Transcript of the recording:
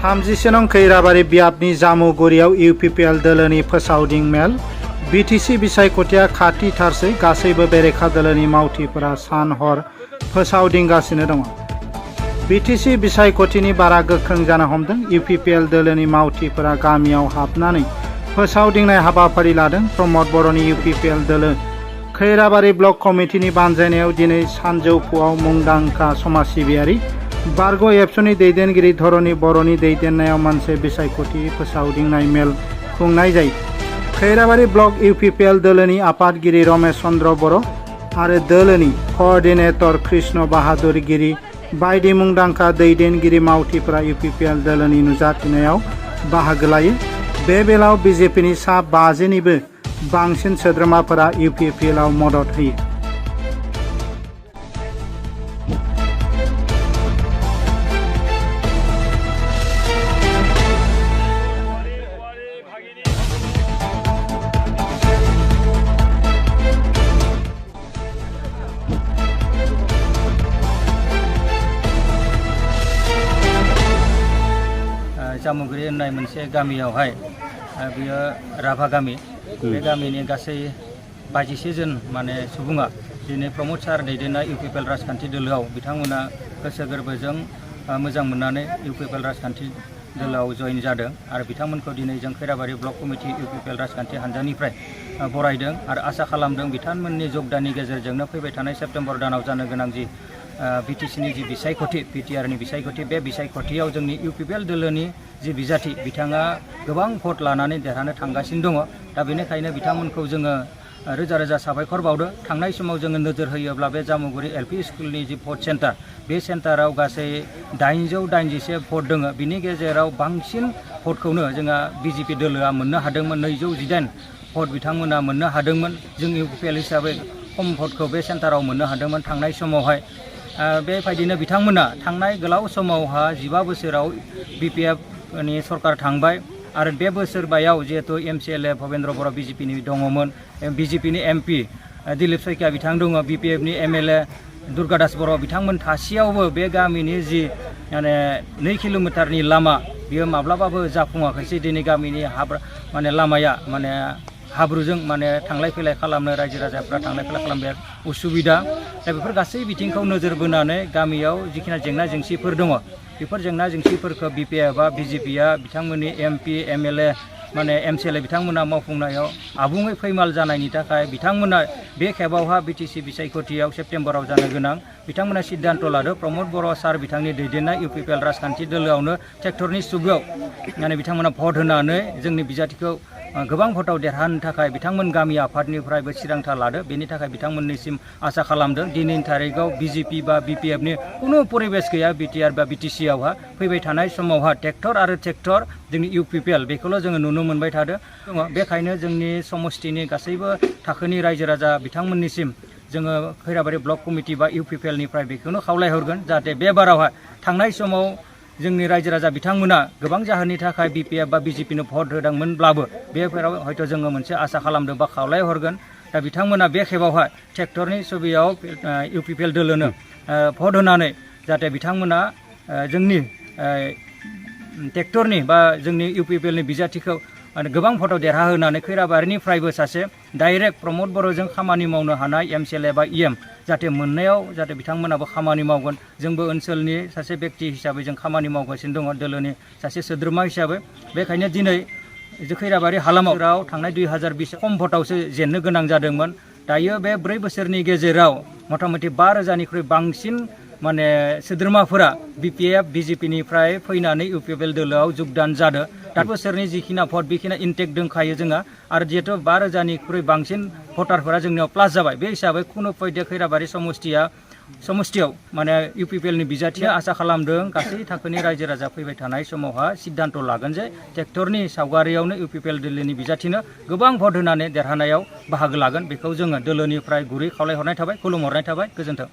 थामजिसे नं खैराबारि बियाबनि जामुगुरियाव इउपिपिएल दोलोनि फोसावदिं मेल बिटिसि बिसायख'थिया खाथिथारसै गासैबो बेरेखा दोलोनि मावथिफोरा सान हर फोसावदिंगासिनो दङ। बिटिसि बिसायख'थिनि बारा गोख्रों जानो हमदों। इउपिपिएल दोलोनि मावथिफोरा गामियाव हाबनानै फोसावदिंनाय हाबाफारि लादों। प्रमद बर'नि इउपिपिएल दोलो खैराबारि ब्लक कमिटिनि बानजायनायाव दिनै सानजौफुआव मुंदांखा समाज सिबियारि बारग' एबसुनि दैदेनगिरि धरणी बर'नि दैदेननायाव मोनसे बिसायख'थि फोसावदिंनाय मेल खुंनाय जायो। खैराबारि ब्लक इउपिपिएल दोलोनि आफादगिरि रमेश चन्द्र बर' आरो दोलोनि क'अर्डिनेटर कृष्ण बाहादुर गिरि बायदि मुंदांखा दैदेनगिरि मावथिफोरा इउपिपिएल दोलोनि नुजाथिनायाव बाहागो लायो। बे बेलायाव बिजेपिनि सा 50निबो बांसिन सोद्रोमाफोरा इउपिपिएलआव मदद होयो। जामुगुरि होननाय मोनसे गामियावहाय बियो राभा गामि बे गामिनि गासै 22 जन माने सुबुङा दिनै प्रमद सार दैदेननाय इउपिपिएल राजखान्थि दोलोआव बिथांमोना गोसो गोरबोजों मोजां मोननानै इउपिपिएल राजखान्थि दोलोआव जइन जादों आरो बिथांमोनखौ दिनै जों खैराबारि ब्लक कमिटि इउपिपिएल राजखान्थि हान्जानिफ्राय बरायदों आरो आसा खालामदों बिथांमोननि जगदाननि गेजेरजोंनो फैबाय थानाय सेप्तेम्बर दानाव जानो गोनां जि बिटिसिनि जि बिसायख'थि पिटिआरनि बिसायख'थि बे बिसायख'थियाव जोंनि इउपिपिएल दोलोनि जि बिजाथि बिथाङा गोबां भट लानानै देरहानो थांगासिनो दङ। दा बेनिखायनो बिथांमोनखौ जोङो रोजा रोजा साबायखर बावदों। थांनाय समाव जोङो नोजोर होयोब्ला बे जामुगुरि एलपि स्कुलनि जि भट सेन्टार बे सेन्टाराव गासै 891 भट दङ। बिनि गेजेराव बांसिन भटखौनो जोंहा बिजेपि दोलोआ मोननो हादोंमोन। 218 भट बिथांमोना मोननो हादोंमोन। जों इउपिपिएल हिसाबै खम भटखौ बे सेन्टाराव मोननो हादोंमोन थांनाय समावहाय। बेबायदिनो बिथांमोना थांनाय गोलाव समावहा 15 बोसोराव बिपिएफनि सरकार थांबाय आरो बे बोसोरबायाव जिहेतु एमसिएलए भबेन्द्र बर' बिजेपिनि दङमोन, बिजेपिनि एमपि दिलीप सैकिया बिथां दङ, बिपिएफनि एमएलए दुर्गादास बर' बिथांमोन थासेयावबो बे गामिनि जि माने 2 किल'मिटारनि लामा बियो माब्लाबाबो जाफुङाखैसै। दिनै गामिनि माने लामाया माने हाब्रुजों माने थांलाय फैलाय खालामनो रायजो राजाफ्रा थांलाय फैलाय खालामनो उसुबिदा। दा बेफोर गासै बिथिंखौ नोजोर बोनानै गामियाव जिखिनि जेंना जेंसिफोर दङ बेफोर जेंना जेंसिफोरखौ बिपिएफ बा बिजेपिया बिथांमोननि एमपि एमएलए माने एमसिएलए बिथांमोना मावफुंनायाव आबुङै फैमाल जानायनि थाखाय बिथांमोना बे खेबावहा बिटिसि बिसायख'थियाव सेप्तेम्बराव जानो गोनां बिथांमोना सिद्धान्त लादों। प्रमद बर' सार बिथांनि दैदेननाय इउपिपिएल राजखान्थि दोलोआवनो ट्रेक्टरनि सुबुयाव माने बिथांमोना भट होनानै जोंनि बिजाथिखौ गोबां भटआव देरहानो थाखाय बिथांमोन गामि आफादनिफ्रायबो थिरांथा लादों। बेनि थाखाय बिथांमोननिसिम आसा खालामदों दिनैनि थारिखआव बिजेपि बा बिपिएफनि खुनु परिबेस गैया बिटिआर बा बिटिसिआवहा फैबाय थानाय समावहा ट्रेक्टर आरो ट्रेक्टर जोंनि इउपिपिएल बेखौल' जोङो नुनो मोनबाय थादों। बेखायनो जोंनि समस्तिनि गासैबो थाखोनि रायजो राजा बिथांमोननिसिम जोङो खैराबारि ब्लक कमिटि बा इउपिपिएलनिफ्राय बेखौनो खावलायहरगोन जाहाथे बे बारावहाय थांनाय समाव जोंनि रायजो राजा बिथांमोना गोबां जाहोननि थाखाय बिपिएफ बा बिजेपिनो भट होदोंमोनब्लाबो बेफोराव हयथ' जोङो मोनसे आसा खालामदों बा खावलायहरगोन। दा बिथांमोना बे खेबावहाय ट्रेक्टरनि सुबियाव इउपिपिएल दोलोनो भट होनानै जाहाथे बिथांमोना जोंनि ट्रेक्टरनि बा जोंनि इउपिपिएलनि बिजाथिखौ माने गोबां भटआव देरहाहोनानै खैराबारिनिफ्रायबो सासे डाइरेक्ट प्रमद बर'जों खामानि मावनो हानाय एमसिएलए बा इएम जाहाथे मोननायाव जाहाथे बिथांमोनाबो खामानि मावगोन। जोंबो ओनसोलनि सासे बेक्ति हिसाबै जों खामानि मावगासिनो दङ दोलोनि सासे सोद्रोमा हिसाबै। बेखायनो दिनै खैराबारि हालामाव थांनाय 2020 खम भटआवसो जेननो गोनां जादोंमोन। दायो बे 4 बोसोरनि गेजेराव मथा मथि 5,000निख्रुइ बांसिन माने सोद्रोमाफोरा बिपिएफ बिजेपिनिफ्राय फैनानै इउपिपिएल दोलोआव जगदान जादों। दा बोसोरनि जिखिना भट बेखिना इनटेक दंखायो जोंहा आरो जिहेतु 5,000निख्रुइ बांसिन भटारफोरा जोंनियाव प्लास जाबाय। बे हिसाबै खुनु फैदो खैराबारि समस्तियाव माने इउपिपिएलनि बिजाथिया आसा खालामदों गासै थाखोनि रायजो राजा फैबाय थानाय समावहा सिद्धान्त लागोन जे ट्रेक्टरनि सावगारियावनो इउपिपिएल दोलोनि बिजाथिनो गोबां भट होनानै देरहानायाव बाहागो लागोन। बेखौ जोङो दोलोनिफ्राय गुरै खावलायहरनाय थाबाय, खुलुमहरनाय थाबाय। गोजोन्थों।